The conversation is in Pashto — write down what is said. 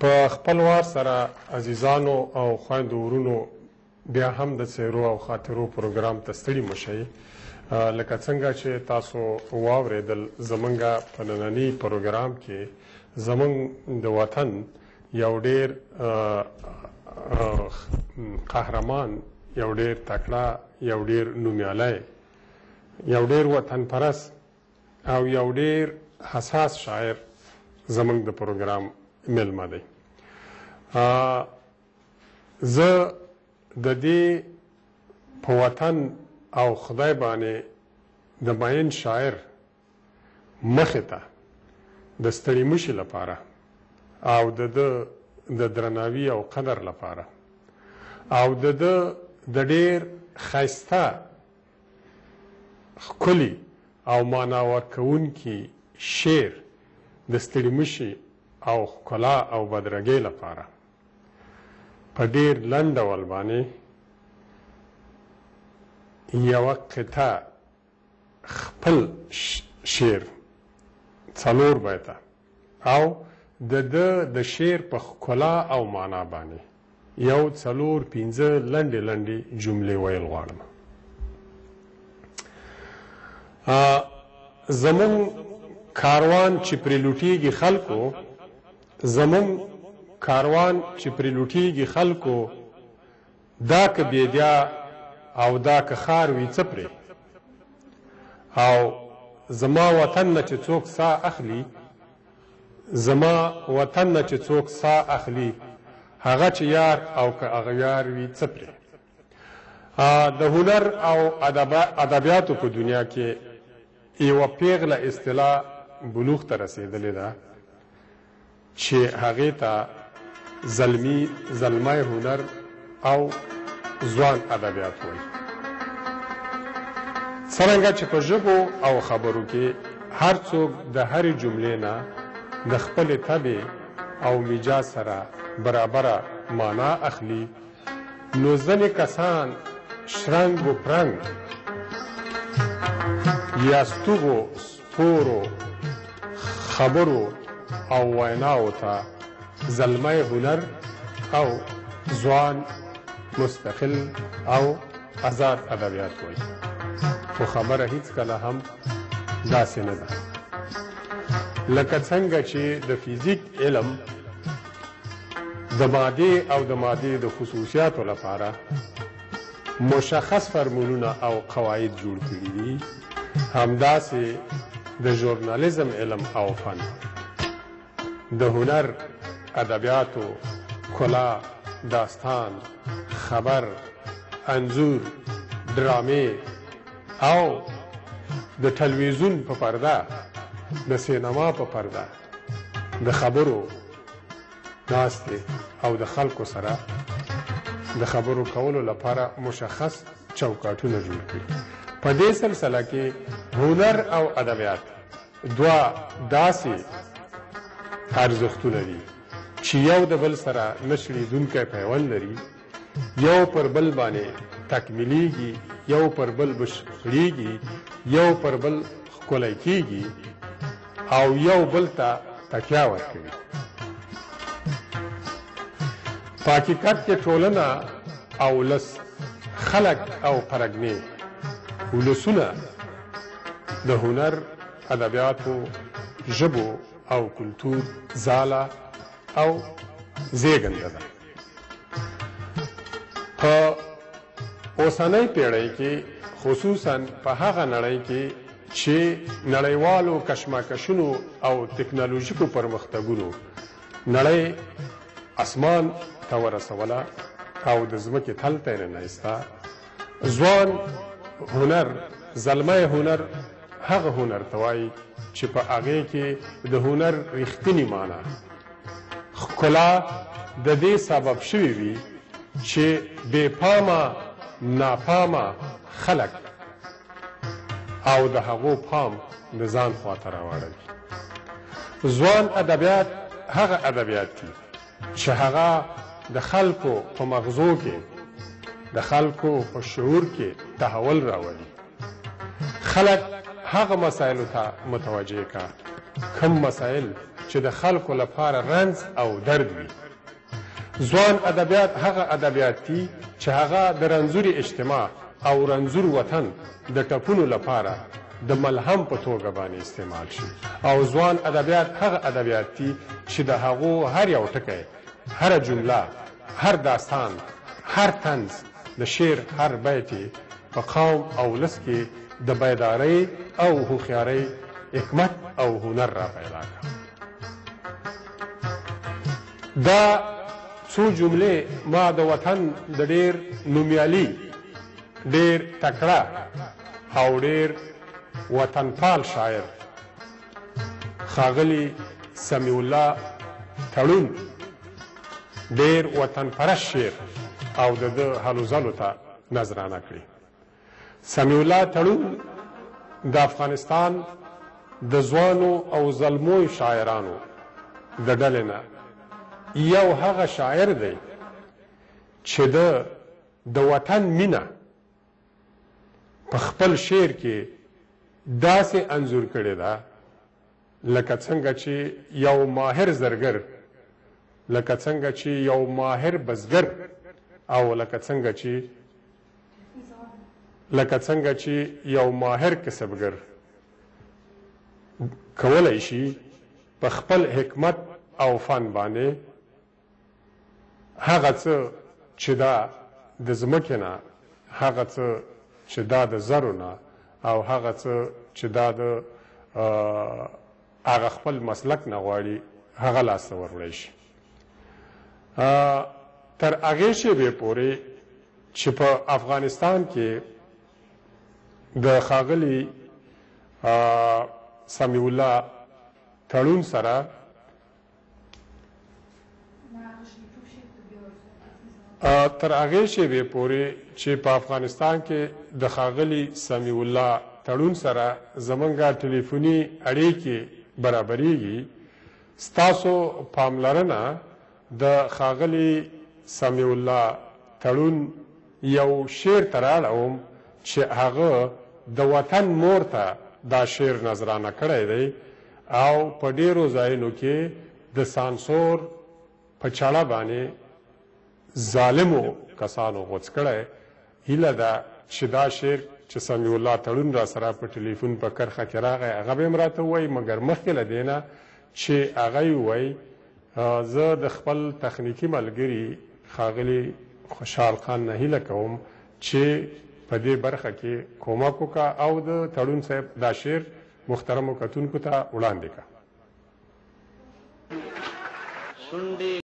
په خپل وار سره عزیزانو او خویندو ورونو، بیا هم د څیرو او خاطرو پروګرام ته ستړي مه شئ. لکه څنګه چې تاسو واورېدل، زمونږ په ننني پروګرام کې زمونږ د وطن یو ډیر قهرمان، یو ډیر تکړه، یو ډیر نومیالی، یو ډیر وطن پرست او یو ډیر حساس شاعر زمونږ د پروګرام میلمه دی. زه د دې په وطن او خدای باندې د مین شاعر مخې ته د ستړي مشي لپاره او د ده د درناوي او قدر لپاره او د ده د ډېر ښایسته، ښکلي او معنا ورکوونکي شعر د ستړي مشي او ښکلا او بدرګۍ لپاره په ډېر لنډ ډول باندې یوه قطعه خپل شعر، څلور بیته، او د ده د شعر په ښکلا او معنا باندې یو څلور پنځه لنډې لنډې جملې ویل غواړم. زمونږ کاروان چې پرې لوټیږي خلکو، زمونږ کاروان چې پرې لوټیږي خلکو، دا که بیدیا او دا که ښار وي څه پرې، او زما وطن نه چې څوک ساه اخلي، زما وطن نه چې څوک ساه اخلي، هغه چې یار او که اغیار وي څه پرې. د هنر او ادبیاتو په دنیا کې یوه پیغله اصطلاح بلوغ ته رسېدلې ده چې هغې ته زلمی، زلمی هنر او ځوان ادبیات وایي. څرنګه چې په ژبو او خبرو کې هر څوک د هرې جملې نه د خپلې طبع او مجاز سره برابره معنا اخلي، نو ځینې کسان شرنګ و پرنګ یا ستوغو سپورو خبرو او ویناو ته زلمی هنر او ځوان مستقل او ازاد ادبیات وایي، خو خبره هیڅکله هم داسې نه ده. لکه څنګه چې د فزیک علم د مادې او د مادې د خصوصیاتو لپاره مشخص فرمولونه او قواعد جوړ کړي دي، همداسې د ژورنالیزم علم او فن د هنر، ادبیاتو، کلا، داستان، خبر، انځور، ډرامې او د ټلویزیون په پرده، د سینما په پرده د خبرو ناستې او د خلکو سره د خبرو کولو لپاره مشخص چوکاټونه جوړ کړي. په دې سلسله کې هنر او ادبیات دوه داسې ارزښتونه دي چې یو د بل سره نه شړېدونکی پیوند لري، یو پر بل باندې تکمیلیږي، یو پر بل بشپړیږي، یو پر بل ښکلی کیږي او یو بل ته تکیا ورکوي. په حقیقت کې ټولنه او ولس، خلک او پرګنې، ولسونه د هنر، ادبیاتو، ژبو او کلتور ځاله او زیږنده ده. په اوسنۍ پیړۍ کې، خصوصا په هغه نړۍ کې چې نړیوالو کشمکشونو او تکنالوژیکو پرمختګونو نړۍ اسمان ته ورسوله او د ځمکې تل ته یې ننایسته، ځوان هنر، زلمی هنر هغه هنر ته وایي چې په هغې کې د هنر رښتینې معنا ښکلا د دې سبب شوې وي چې بې پامه ناپامه خلک او د هغو پام د ځان خواته راواړوي. ځوان ادبیات هغه ادبیات دي چې هغه د خلکو په مغزو کې، د خلکو په شعور کې تحول راولي. خلک هغه مسایلو ته متوجه کا کوم مسایل چې د خلکو لپاره رنځ او درد وي. ځوان ادبیات هغه ادبیات دي چې هغه د رنځوري اجتماع او رنځور وطن د ټپونو لپاره د ملهم په توګه باندې استعمال شي، او ځوان ادبیات هغه ادبیات دي چې د هغو هر یو ټکی، هره جمله، هر داستان، هر طنز، د شعر هر بیت یې په قوم او ولس کې د بیدارۍ او هوښیارۍ حکمت او هنر را پیدا کړ. دا څو جملې ما د وطن د ډېر نومیالي، ډېر تکړه او ډېر وطنپال شاعر ښاغلي سمیع الله تړون ډېر وطنپرست شعر او د ده هلو ځلو ته نذرانه کړې. سمیع الله تړون د افغانستان د ځوانو او زلمو شاعرانو د ډلې نه یو هغه شاعر دی چې ده د وطن مینه په خپل شعر کې داسې انځور کړې ده لکه څنګه چې یو ماهر زرګر، لکه څنګه چې یو ماهر بزګر، او لکه څنګه چې یو ماهر کسبګر کولی شي په خپل حکمت او فن باندې هغه څه چې دا د ځمکې نه، هغه څه چې دا د زرو نه، او هغه څه چې دا د هغه خپل مسلک نه غواړي هغه لاسته وروړی شي. تر هغې شېبې پورې چې په افغانستان کې د ښاغلي سمیع الله تړون سره تر هغې شېبې پورې چې په افغانستان کې د ښاغلي سمیع الله تړون سره زمونږ ټلیفوني اړیکې برابرېږي، ستاسو پاملرنه د ښاغلي سمیع الله تړون یو شعر ته راړوم چې هغه د وطن مور ته دا شعر نذرانه کړی دی او په ډیرو ځایونو کې د سانسور په چړه باندې ظالمو کسانو غوڅ کړی. هیله ده چې دا شعر چې سمیع الله تړون را سره په ټلیفون په کرښه کې راغی هغه به هم راته ووایي، مګر مخکې له دې نه چې هغه یې ووایي زه د خپل تخنیکي ملګري ښاغلي خوشحال خان نه هیله کوم چې په دې برخه کې کومک وکړه او د تړون صاحب دا شعر محترمو کتونکو ته وړاندې کړه. شونډې.